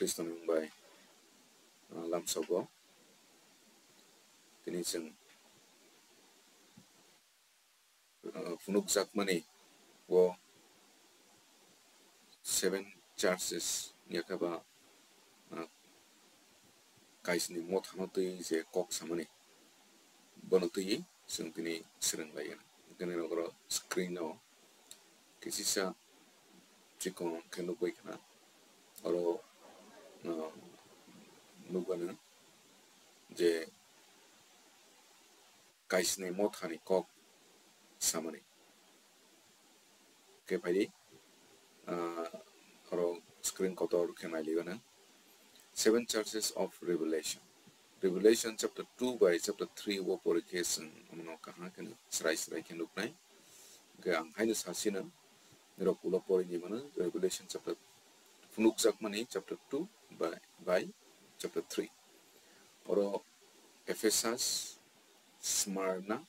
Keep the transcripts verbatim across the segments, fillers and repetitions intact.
Khristo ni mung bai, ah, lamsogo. Tini chwng, ah, phunukjakmani o seven churches ni yakha ba, ah, kaisni mothano twi je kok samani, bono twi chwng tini swrwng lai. Hwnkhe norok oro screen o kisisa chikon khe nukgwi khna. Oro, ah, nukgano je kaisni mothani kok samani. Khe phaidi, ah, oro screen kotor khe nailaigo nang. Seven Churches of Revelation. Revelation chapter two bai chapter three o pori khe chwng omono kaham khe srai srai khe nuknai. Hwnkhe ang haino sasino, norok ulo pori ni mano, Revelation chapter, phunukjakmani chapter two bai, bai chapter three. Oro Ephesus, Smyrna,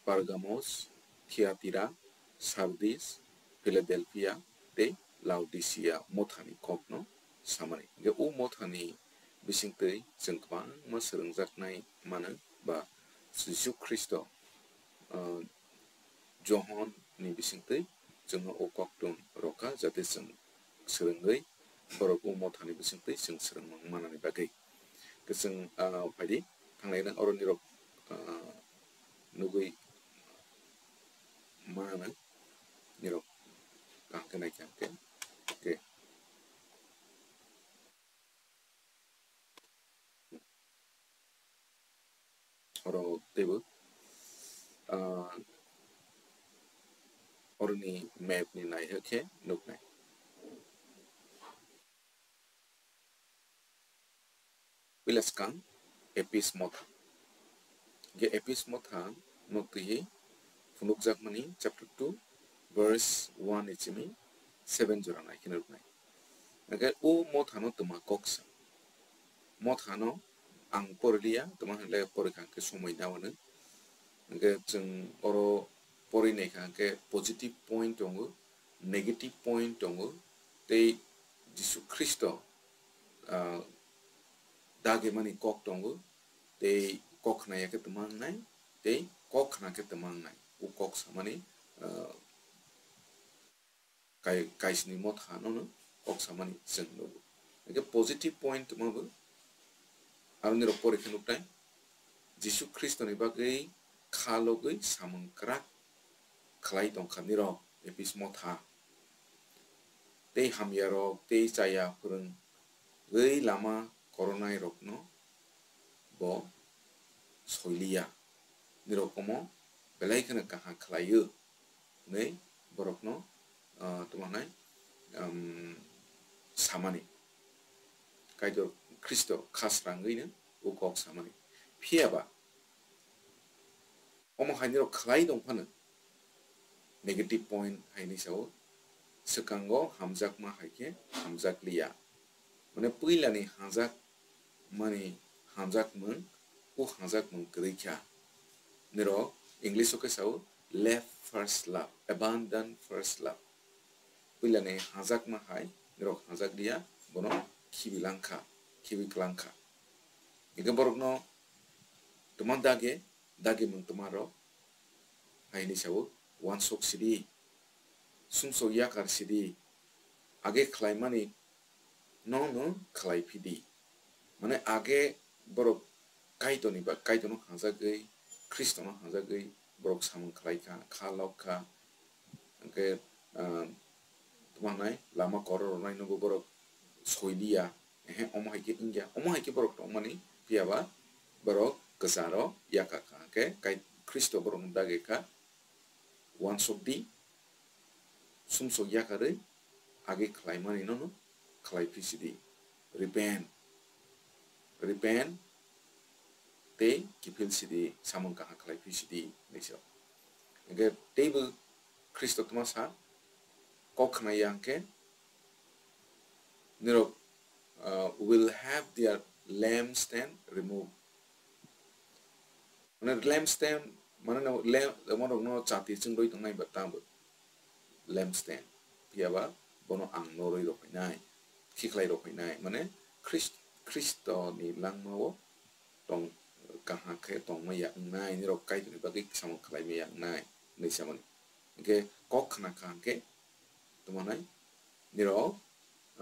Pergamos, Thyatira, Sardis, Philadelphia tei Laodicea mothani kokno samani. Hwnkhe o mothani bisingtwi chwng kwbangma swrwngjaknai mano, ba Jisu Khristo, ah, Johon ni bisingtwi chwngno o koktwm rwkha, jate chwng swrwngwi borok o mothani bisingtwi chwng swrwng manani bagwi. Khe chwng, ah, phaidi, thanglai nang oro nirok, ah, nugwi manang, nirok kaham khe naikha hwnkhe. Khe oro teibo, ah, oroni map ni nai khe nuknai. Puila swkang Epis motha. Hwnkhe Epis motha no twiwi phunukjakmani chapter two verse one ni simi seven jora nai khe nuknai. Hwnkhe o mothano twma kok sa. Mothano ang poriliya, twma hwnle porikha hwnkhe somoi naohano. Hwnkhe chwng oro porinai kha hwnkhe positive point tongo, negative point tongo, tei Jisu Khristo, ah, dagimani kok tongo, tei kok khna ya khe twma wngnai, tei kok khna khe twma wngnai. O kok samani, ah, kai-, kaisni motha nono kok samani chwng nugo. Hwnkhe positive point twma bo, aroni rok pori khe nuknai, Jisu Khristoni bagwi kha logwi samung kwrak khlai tongkha nirok Epis motha. Tei hamyarok tei chaya phwrwngwi lama koronairokno bo soiliya. Nirok omo belai kheno kaham khlaio hwnwi borokno, ah, tamo hwnai, um, samani. Kaitor Khristo kha srangwino o kok samani. Phiya ba omo hai nirok khlai tong phano negative point hai ni sao, swkango hamjakma hai khe hamjakliya. Mane puilani hamjakmani hamjakmung, o hamjakmung kwrwi kha. Nirok English o khe sao left first love, abandon first love. Puilani hamjakma hai nirok hamjakliya, bono khibi langkha, khibi klangkha. Hingke borokno twma dage, dagimung twma rok hai hwnwi sao, uansuk sidi, sumsok yakar sidi, age khlaimani no no khlai phidi. Mane age borok Kaitorni ba Kaitorno hamjagwi, Khristono hamjagwi borok samung khlai kha, kha lok kha. Hingke, ah, tamo hwnai lama korok rwnai nogo borok soiliya, ehe, omo hai khe wngya, omo hai khe borok tongmani, phiya ba borok kwcharo yakar kha, hingke kai-, Khristo borokno dagi kha, uansuk di, sumsok yakarwi age khlaimani nono khlai phi sidi. Repent. Repent tei kiphil sidi, samung kaham khlai phi sidi, hinwi sa. Hingke teibo Khristo tma sa, kok khna ya hingke, nirok, uh, will have their lampstand removed. Mane lampstand, mane no lamp, omo rok no chati chwng rwi tongnai ba tamo lampstand. Phiya ba bono ang norwi rw phainai. khiklai rok phainai, mane Khris-, Khristo ni langma o tong kaham khe tongma ya wngnai, nirok Kaitor ni bagwi samung khlaima ya wngnai hinwi samani. Hinkhe kok khna kaham khe tongmanai nirok,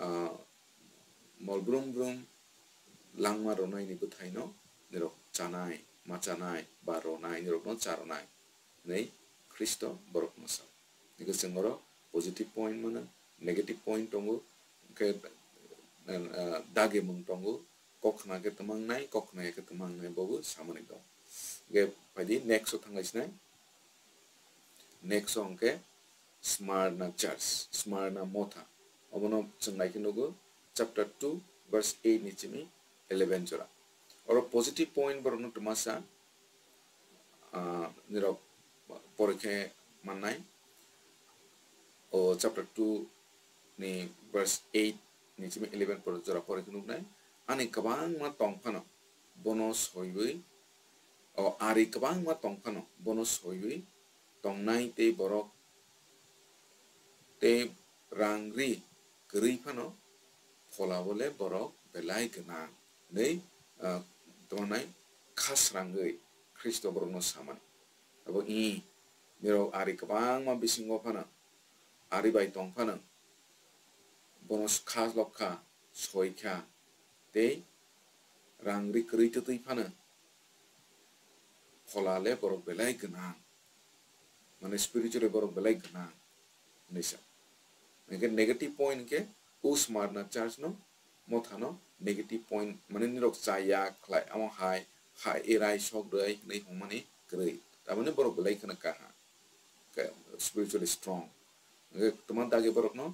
ah, mol brum brum langma rwnaini bwthaino nirok chanai, ma chanai, ba rwnai, nirokno cha rwnai hinwi Khristo borokno sa. Hinkhe chwng oro positive point mano, negative point tongo, hinkhe, ah, dagimung tongo, kok khna khe twma wngnai, kok khna ya khe twma wngnai, bobo samani tong. Hinkhe phaidi next o thanglaisnai. Next o hwnkhe Smyrna Church, Smyrna Motha. Obono chwng naikhe nugo chapter two verse eight ni simi eleven jora. Oro positive point borokno twmasa, ah, nirok pore khe mannai. O chapter two ni verse eight ni simi eleven por jora pore khe nuknai. Ani kwbangma tong phano bono soiwi, o ari kwbangma tong phano bono soiwi tongnai tei borok tei rang ri kwrwi phano phola o le borok belai gwnang hinwi, ah, tongmani kha srangwi Khristo borokno samani. Abo i nirok ari kwbangma bisingo phano ari bai tong phano bono kha lok kha, soi kha tei rang ri kwrwi twtwi phano phola le borok belai gwnang, mane spiritually borok belai gwnang hinwi sa. Hinkhe negative point hinkhe o Smyrna church no, Motha no negative point, mane nirok chaya khlai, amo hai, hai erai sok rwai hinwi hongmani kwrwi, tamani borok belai kheno kaha, ka-, spiritually strong. Hinkhe twma dagi borokno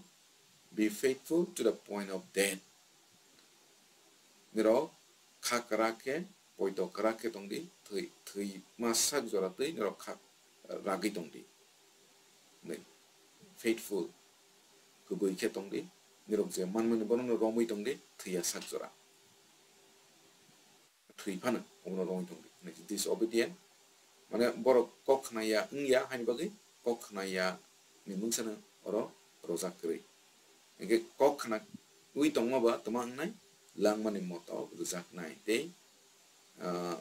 be faithful to the point of death. Nirok kha kwrak khe, poito kwrak khe tongdi, thwi, thwi ma sak jora twi nirok kha ragwi tongdi. Hinwi faithful, kwbwi khe tongdi, nirok je manmani bono romwi tongdi, thwiya sak jora. Thwi phano obono romwi tongdi. Disobedient, mane borok kok khna ya wng ya haini bagwi kok khna ya ni mungsano oro rojak kwrwi. Hinkhe kok khna wi tongma ba twma wngnai, langmani motok rwjaknai tei, ah,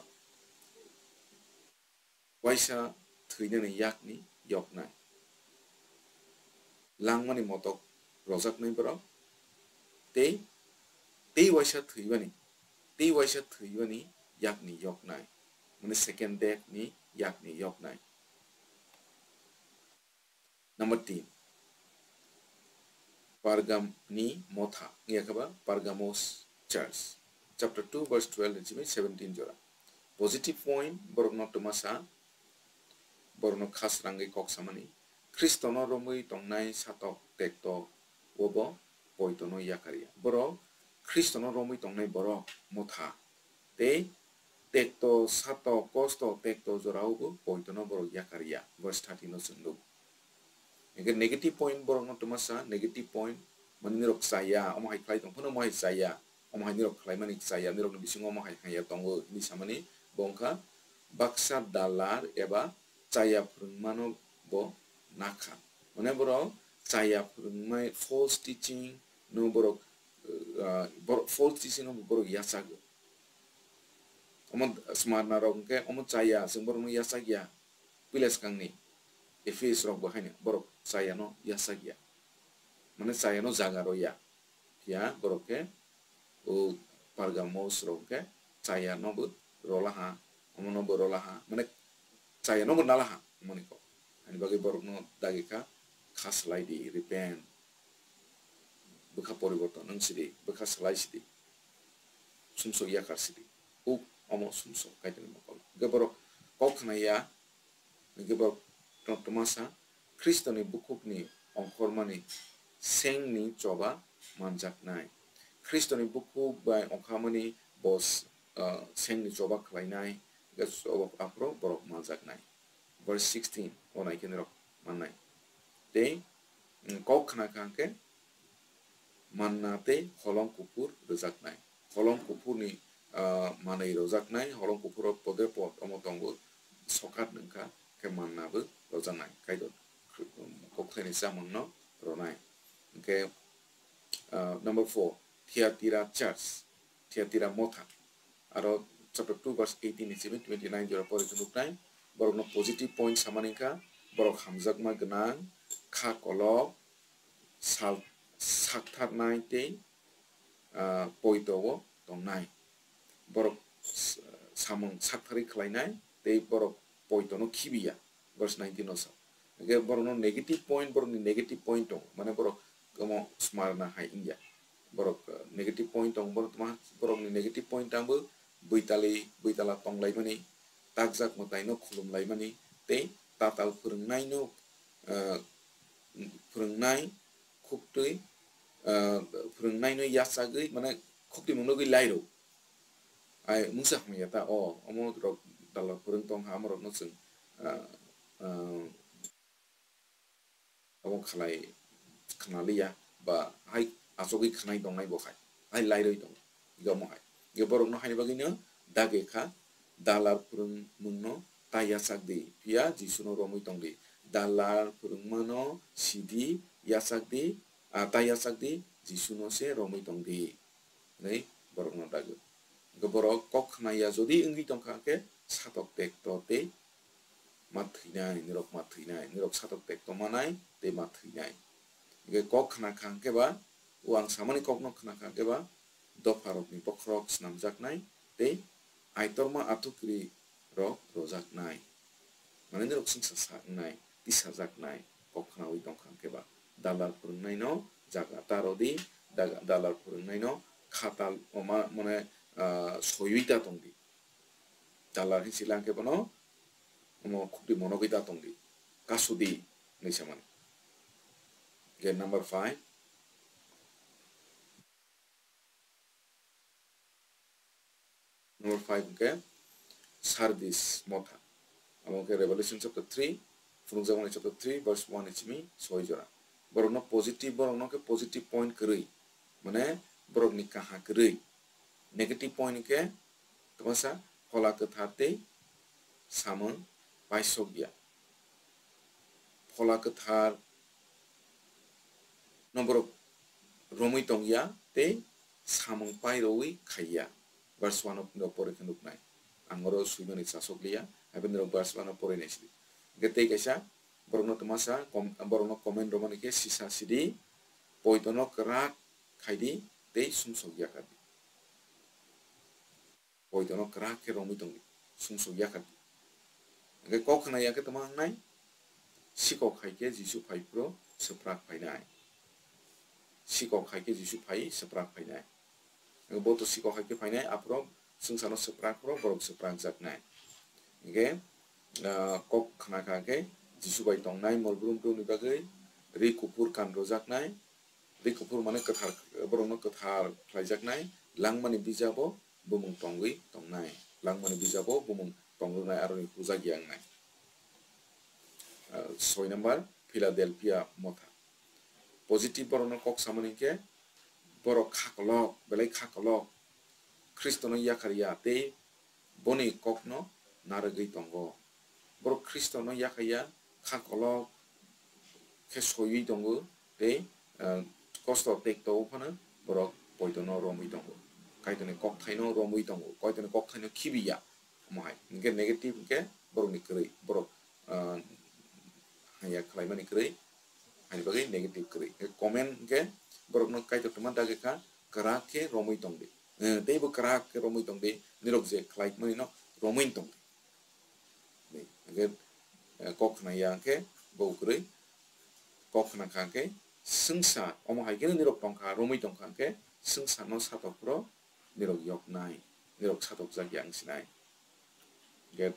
waisa thwinani yakni yoknai. Langmani motok rojaknai borok tei, tei waisa thwibani, tei waisa thwibani yakni yoknai, mane second death ni yakni yoknai. Number tin, Pergamni motha, wngya khe ba Pergamos church, chapter two verse twelve ni simi seventeen jora. Positive point, borokno twmasa, borokno kha srangwi kok samani, Khristono romwi tongnai satok tekto obo poitono yakarya. Borok Khristono romwi tongnai borok motha tei tekto, sato, kosto, tekto jorao bo poitono borok yakarya. Verse thirteen no chwng nuk. Hinkhe negative point borokno twmasa, negative point, mane nirok chaya, omo hai khlai tong phano omo hai chaya, omo hai nirok khlaimani chaya, nirokni bisingo omo hai haiya tongo hinwi samani bo wngkha baksa dalar eba chaya phwrwngmano bo nakha. Mane borok chaya phwrwngmai, false teaching no borok, ah, borok false teaching no borok yachago. Omo Smyrna rok hwnkhe omo chaya, chwng borokno yachakya. Pila swkangni Ephes rok bo haino borok chayano yachakya. Mane chayano jaga roya. Phiya borok khe o Pergamos rok hwnkhe chayano bo rolaha, omono bo rolaha. Mane chayano bo nalaha, omoni kok. Ani bagwi borokno dagi kha, kha swlai di, repent. Bwkha poriborton wng sidi, bwkha swlai sidi. Sumsok yakar sidi. Uk omo sumsok Kaitorni mokol. Hwnkhe borok kok khna ya, hwnkhe borok twmasa Khristoni bukhukni ongkhormani sengni choba manjaknai. Khristoni bukhuk bai ongkhamani bo, ah, sengni choba khlainai, hwnkhe choba aphuru borok manjaknai. Verse sixteen o nai khe norok mannai. Tei, mm, kok khna kha hwnkhe manna tei holong kuphur rwjaknai. Holong kuphurni, ah, manwi rwjaknai, holong kuphuro podre pod omo tongo, sokat wngkha, khe manna bo rwjaknai. Kaitor kokthaini chamungno rwnai. Hwnkhe, ah, number four, Thyatira Church, Thyatira Motha. Aro chapter two verse eighteen ni simi twenty nine jora pore khe nuknai, borokno positive point samani wngkha, borok hamjakma gwnang, kha kolok, sal-, saktharnai tei, ah, poito o tongnai. Borok s-, samung saktharwi khlainai tei borok poitono khibiya. Verse nineteen o sa. Hingkhe borokno negative point, borokni negative point tongo. Mane borok omo smarna hai wngya. Borok, eh, negative point tongo. Borok tma, borokni negative point tangbo buitali, buitala tonglaimani, takjak mwtaino khulumlaimani, tei tatal phwrwngnaino, eh, phwrwngnai khuktwi, eh, phwrwngnaino yachagwi, mane khuktwi mwnogwi lairo. Ai mungsa hamya ta o, omo rok dala phwrwng tong ha, omo rokno chwng, ah, ah, omo khalai khna liya, ba hai achogwi khnai tongnai bo hai, hai lairoi tongo, omo hai. Borokno haini bagwino dagi kha, dalar phwrwngmungno ta yachak di, phiya Jisuno romwi tong di. Dalar phwrwngmano sidi, yachak di, ah, ta yachak di, Jisuno se romwi tong di. Hinwi borokno dagwi. Hwnkhe borok kok khna ya jodi wngwi tongkha hwnkhe satok tekto tei ma thwinai, nirok ma thwinai, nirok satok tekto manai tei ma thwinai. Hwnkhe kok khna kha hwnkhe ba, o ang samani kokno khna kha hwnkhe ba, dopharokni bokhorok snamjaknai tei aitorma athukiri rok rojaknai. Mane nirok chwngsa sa wngnai, tisajaknai, kok khnaui tongkha hwnkhe ba. Dalar phwrwngnaino jaga ta rw di, daga-, dalar phwrwngnaino khatal, o ma-, mane, ah, soiwi ta tong di. Dalar hinwi sila hwnkhe bono, omo khukti monogwi ta tong di. Kasu di, hinwi samani. Hwnkhe number five. Number five hwnkhe Sardis motha. Amo khe Revelation chapter three, phunukjakmani chapter three verse one ni simi soi jora. Borokno positive, borokno khe positive point kwrwi. Mane borokni kaha kwrwi. Negative point hwnkhe kwbangsa phola kwthar tei samung paisok ya. Phola kwthar no borok romwi tong ya tei samung pai rwui khai ya. Verse one o pore khe nuknai. Ang oro swimani chasok liya, haibini rok verse one o porinai sidi. Hwnkhe tei kaisa borokno twmasa kom-, borokno comment rwmani khe sisa sidi, poitono kwrak khaidi tei sumsok yakadi. Poitono kwrak khe romwi tongdi, sumsok yakadi. Hwnkhe kok khna ya khe tamo wngnai, sikok hai khe Jisu phai phuru swprak phainai. Sikok hai khe Jisu phai swprak phainai. Hwnkhe bo to sikok hai khe phainai, aphuru swngcharno swprak phuru borok swprak jaknai. Hwnkhe, ah, kok khna kha khe Jisu bai tongnai mol brum brumni bagwi ri kuphur kan rwjaknai. Ri kuphur mane kwthar, borokno kwthar khlaijaknai, langmani bijabo bumung tongwi tongnai, langmani bijabo bumung tongnai, aroni hujakya wngnai. Ah, soi number, Philadelphia motha. Positive borokno kok samani hwnkhe, borok kha kolok, belai kha kolok, Khristono yakarya tei boni kokno narwgwi tongo. Borok Khristono yakarya, kha kolok khe soiwi tongo tei, ah, kosto tekto phano borok poitono romwi tongo. Kaitorni kokthaino romwi tongo, Kaitorni kokthaino khibiya. Omo hai. Hwnkhe negative hwnkhe borokni kwrwi, borok, ah, hamya khlaimani kwrwi, haini bagwi negative kwrwi. Hwnkhe comment hwnkhe borokno Kaitor tongma dagi kha, kwrak khe romwi tongdi. Eh, teibo kwrak khe romwi tongdi, nirok je khlaimani no romwi tongdi. Hwnkhe, eh, kok khna ya hwnkhe bo kwrwi, kok khna kha hwnkhe swngsa, omo hai kheno nirok tongkha, romwi tongkha hwnkhe swngsa no satok phuru nirok yoknai, nirok satokjak ya wngsinai. Hwnkhe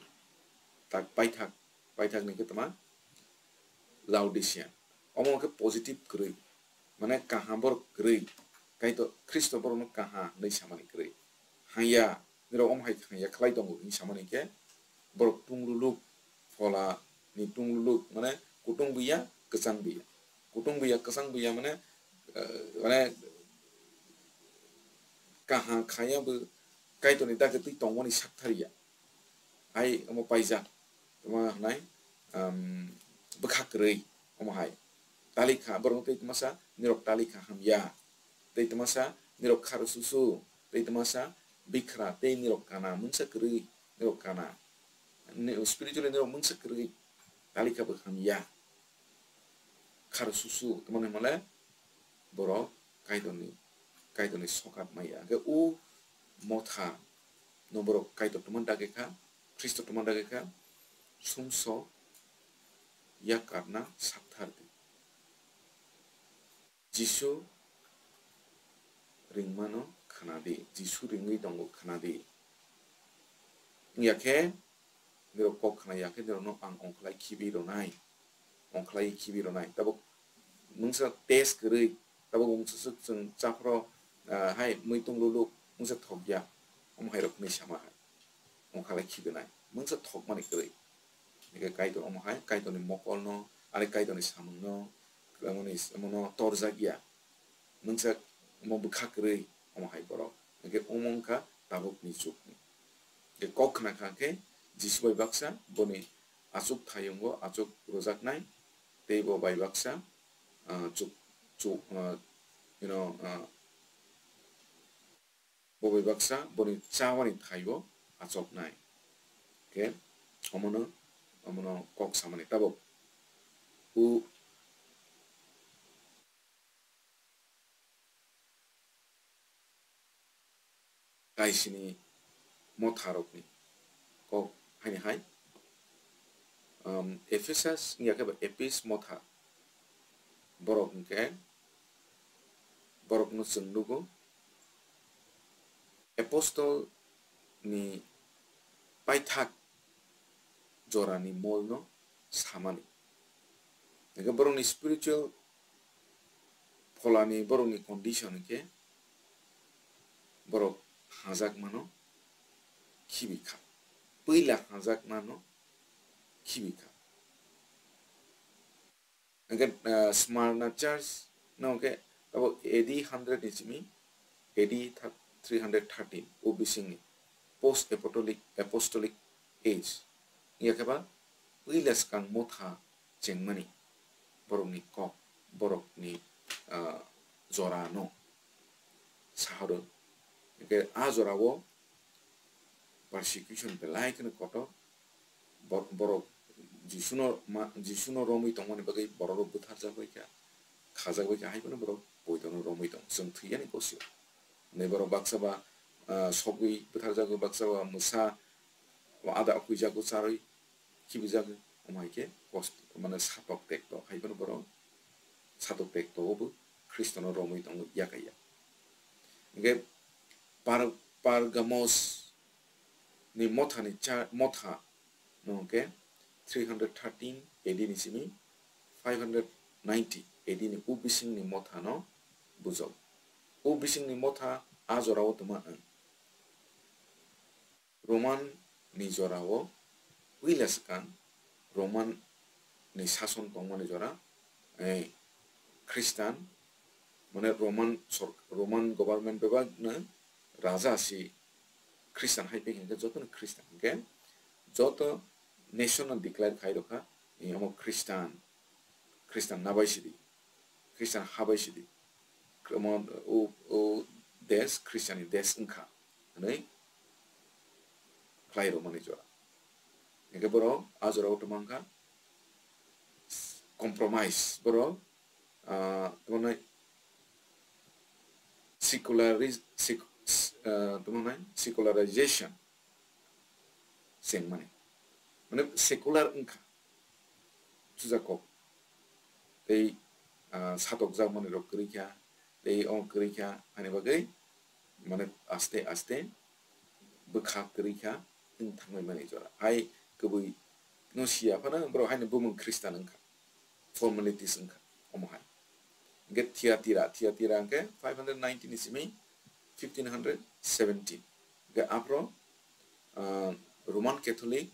tak paithak, paithak ni khe tma Laodicea. Omo khe positive kwrwi, mane kaham borok kwrwi, Kaitor Khristo borokno kaha hwnwi samani kwrwi. Hangya, nirok omo hai hangya khlai tongo hwnwi samani khe borok tungluluk, phola ni tungluluk, mane kutung buya, kwchang buya. Kutung buya, kwchang buya mane, eh, mane kaha khaya bo Kaitorni dagi twi tongmani sakthariya. Hai omo paijak, tamo hwnai, um, bwkha kwrwi, omo hai. Talikha, borok tei twmasa nirok talikha hamya. Tei twmasa nirok khar susu, tei twmasa bikhra, tei nirok kana, mungsa kwrwi, nirok kana. Ni-, spiritually nirok mungsa kwrwi, talikha bo hamya. Khar susu, tamo hwnmale borok Kaitorni, Kaitorni sokat maya. Hwnkhe o motha no borok Kaitor tongmani dagi kha, Khristo tongmani dagi kha, sumsok yak karna sakthar di. Jisu ringmano khna di, Jisu ringwi tongo khna di. Wngya khe, nirok kok khna ya khe, nirokno ang ongkhlai khibi rwnai, ongkhlai khibi rwnai. Tabuk mungsa test kwrwi, tabuk mungsa swk chwng chaphro, ah, hai muitung luluk mungsa thokya, omo hai rok hinwi sama hai. Ongkhlai khibinai, mungsa thokmani kwrwi. Hingkhe Kaitor omo hai, Kaitorni mokolno, ani Kaitorni samungno, kwbangmani, omono torjak ya. Mungsa omo bwkha kwrwi, omo hai borok. Hingkhe omo wngkha tabukni chukni. Hingkhe kok khna kha khe Jisu bai baksa boni achuk thayungo achuk rwjaknai, tei bo bai baksa, ah, chuk, chuk, ah, you know, ah, bo bai baksa boni chawani thaio achoknai. Hingkhe omono, omono kok samani tabuk. U Kaisini motharokni kok haini hai, um, Ephesus wngya khe ba Epis motha, borok hwnkhe, borokno chwng nugo, apostol ni paithak jorani molno samani. Hingkhe borokni spiritual pholani borokni condition hingkhe borok hajakmano khibi kha, puila hajakmano khibi kha. Hingkhe, ah, Smyrna Church no hingkhe abo A D hundred ni simi A D three hundred thirteen o bisingni post apostolic, apostolic age. Wngya khe ba puila swkang motha chengmani borokni kok, borokni, ah, jorano sahoro. Hingkhe a jorao persecution belai kheno kotor. Bo-, borok Jisuno ma-, Jisuno romwi tongmani bagwi bororok bwtharjak bai kha, khajak bai kha, hai phano borok poitono romwi tong, chwng thwiyani kosio. Hwnwi borok baksa ba, ah, sogwi bwtharjago, baksa ba mwsa, ada okhuijago, charwi khibijago, omo hai khe kosto, mane satok tekto, hai phano borok satok tekto o bo Khristono romwi tongo yakaya. Hingkhe Par-, Pargamos ni motha ni cha-, motha no hwnkhe three hundred thirteen A D ni simi five hundred ninety A D ni u bising ni motha no bujok. U bising ni motha a jora o twma wng. Roman ni jora o puila swkang Roman ni sason tongmani jora, eh, Khristan, mane Roman sor-, Roman government bebak no raja si Khristan hai phi hingkhe joto no Khristan hingkhe joto nation no declare khai rokha, eh, omo Khristan, Khristan nabai sidi, Khristan habai sidi, omo o, o desh Khristian ni desh wngkha hwnwi khlai rwmani jora. Hingkhe borok a jorao tongma wngkha compromise, borok, ah, tamo nai seculariz-, sec-, ah, tamo nai secularization chengmani. Mane secular wngkha, chujakok tei, ah, satokjakmani rok kwrwi kha, tei o kwrwi kha, ani bagwi mane aste aste bwkha kwrwi kha, wng thangwi mani jora. Hai kwbwi no siya phano borok haino bumung Khristan wngkha, formalities wngkha omo hai. Hingkhe Thyatira, Thyatira hingkhe five hundred nineteen ni simi fifteen hundred seventeen. Hingkhe aphro, ah, Roman Catholic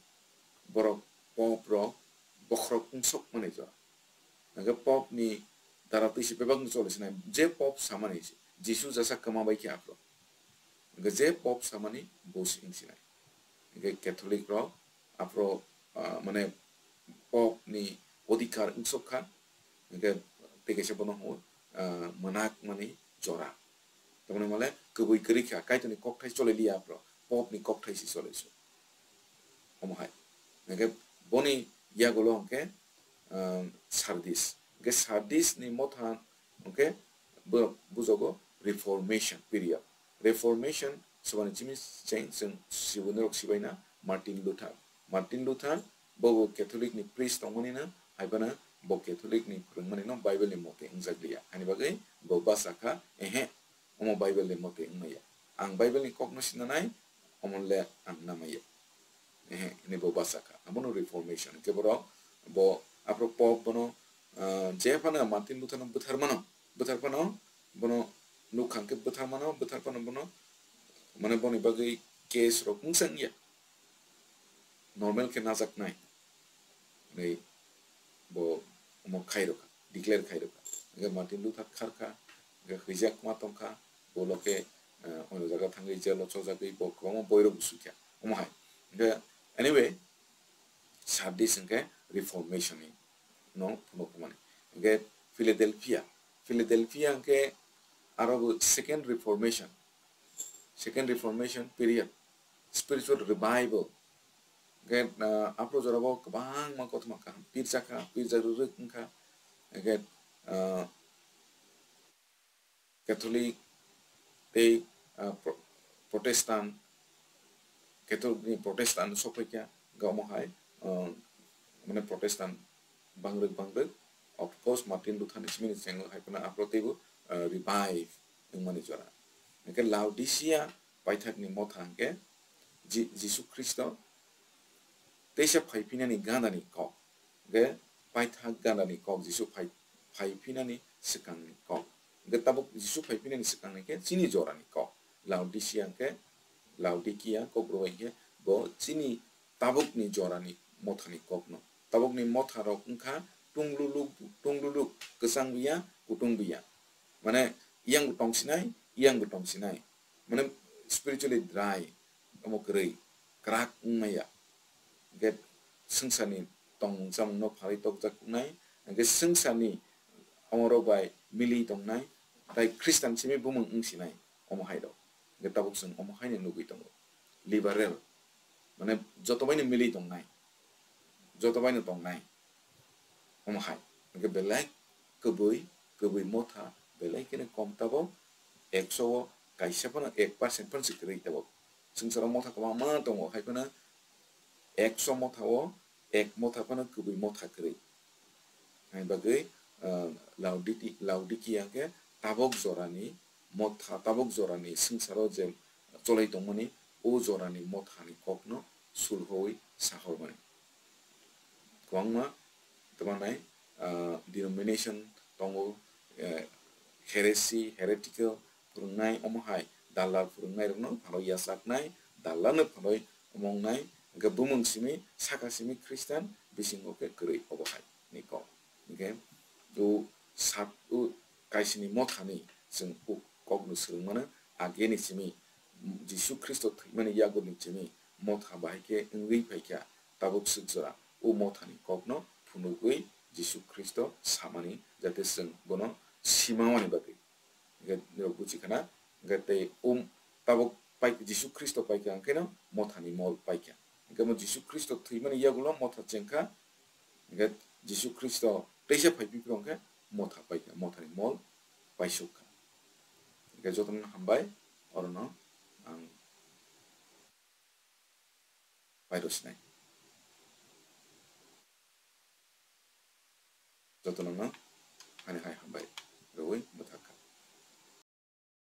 borok, Pope rok bokhorok wngsok mani jora. Hingkhe Pope ni dara twi se bebak no choli sinai, je Pope samani se, Jisu jasa kwma bai khe aphro. Hingkhe je Pope samani bo se wng sinai. Hingkhe Catholic rok aphro, ah, mane Pope ni odhikar wngsok kha, hingkhe tei kaisa bono hwngo, ah, mwnak mani jora. Tamoni male kwbwi kwrwi kha, Kaitorni kokthai chole liya aphro, Pope ni kokthai si chole su. Omo hai. Hwnkhe boni yagulo hwnkhe, um, Sardis. Hwnkhe Sardis ni motha hwnkhe bo bujogo Reformation period. Reformation swbani chini cheng chwng sibunirok sibaina Martin Luther. Martin Luther bo bo Catholic ni priest tongmani no, hai phano bo Catholic ni phwrwngmani no Bible ni mote wngjak liya. Ani bagwi bo basa kha, ehe, omo Bible ni mote wngmaya. Ang Bible ni kokno sinanai, omo le ang namaya. Ehe, hwnwi bo basa kha. Abono Reformation. Hwnkhe borok bo aphro Pope bono, ah, je phano Martin Luther no bwthar mano, bwthar phano bono nukha hwnkhe bwthar mano, bwthar phano bono, mane boni bagwi case rok mungsa wngya. Normal khe najaknai. Hwnwi bo omo khai rwkha, declare khai rwkha. Hwnkhe Martin Luther kharkha, hwnkhe hwijak ma tongkha, bo lokhe, eh, ono jaga thangwi jail o chojagwi bo kwbangma boirok bo sukha. Omo hai. Hwnkhe anyway, Sardis hwnkhe Reformation ni no phunukmani. Hwnkhe Philadelphia, Philadelphia hwnkhe aro bo second Reformation, second Reformation period, spiritual revival. Hwnkhe, ah, aphro jorabo kwbangma kothoma kaham pirjakha, pirjak rwrwk wngkha. Hwnkhe, ah, Catholic tei, ah, Pro-, Protestant, Catholic ni Protestant sokphaikha, hwnkhe omo hai, ah, mane Protestant bangrwk bangrwk, of course, Martin Luther ni simi ni chengo hai phano aphro teibo, ah, revive wngmani jora. Hwnkhe Laodicea paithakni motha hwnkhe Ji-, Jisu Khristo teisa phaiphinani gandani kok. Hwnkhe paithak gandani kok Jisu phai-, phaiphinani swkangni kok. Hwnkhe tabuk Jisu phaiphinani swkangni khe chini jorani kok. Laodicea hwnkhe, Laodicea kok rwbai hwnkhe bo chini tabukni jorani mothani kokno. Tabukni motharok wngkha tungluluk, tungluluk, kwchang biya, kutung biya. Mane, yang bo tongsinai, yang bo tongsinai. Mane, spiritually dry, omo kwrwi, kwrak wngmaya. Hwnkhe swngcharni tongmung chamungno phalwi tokjak wngnai, hwnkhe swngcharni omorok bai milwi tongnai, tai Khristan simi bumung wngsinai, omo hai rok. Hwnkhe tabuk chwng omo haino nugwi tongo. Liberal, mane joto baino milwi tongnai, joto baino tongnai. Omo hai. Hwnkhe belai kwbwi, kwbwi motha, belai kheno kom tabuk, ekso o kaisa phano ek percent phano se kwrwi tabuk. Swngcharo motha kwbangma tongo, hai phano ekso motha o ek motha phano kwbwi motha kwrwi. Hai bagwi, ah, Laodiki-, Laodicea hwnkhe tabuk jorani motha, tabuk jorani swngcharo je cholai tongmani, o jorani mothani kokno sulhowi sahormani. Kwbangma tamo nai, ah, denomination tongo, eh, heresy, heretical phwrwngnai, omo hai dalal phwrwngnairokno phalwi yachaknai, dalalno phalwi omo wngnai, hwnkhe bumung simi, saka simi Khristan, bisingo khe kwrwi obo hai ni kok. Hwnkhe o sat-, o kaisini mothani chwng o kokno swrwngmano, ageni simi Jisu Khristo thwimani yagurni simi motha bahai khe wngwi phaikha, tabuk swk jora o mothani kokno phunugwi Jisu Khristo samani, jate chwng bono simawani bagwi. Hwnkhe norok buji khana, hwnkhe tei um tabuk pai-, Jisu Khristo paikha hwnkhe no mothani mol paikha. Hwnkhe mo Jisu Khristo thwimani yagulo motha chengkha, hwnkhe Jisu Khristo teisa phaiphikha hwnkhe motha paikha, mothani mol paisukha. Hwnkhe jotono hambai, orono ang pairw sinai. Jotono no ani hai hambai rwui bwthak.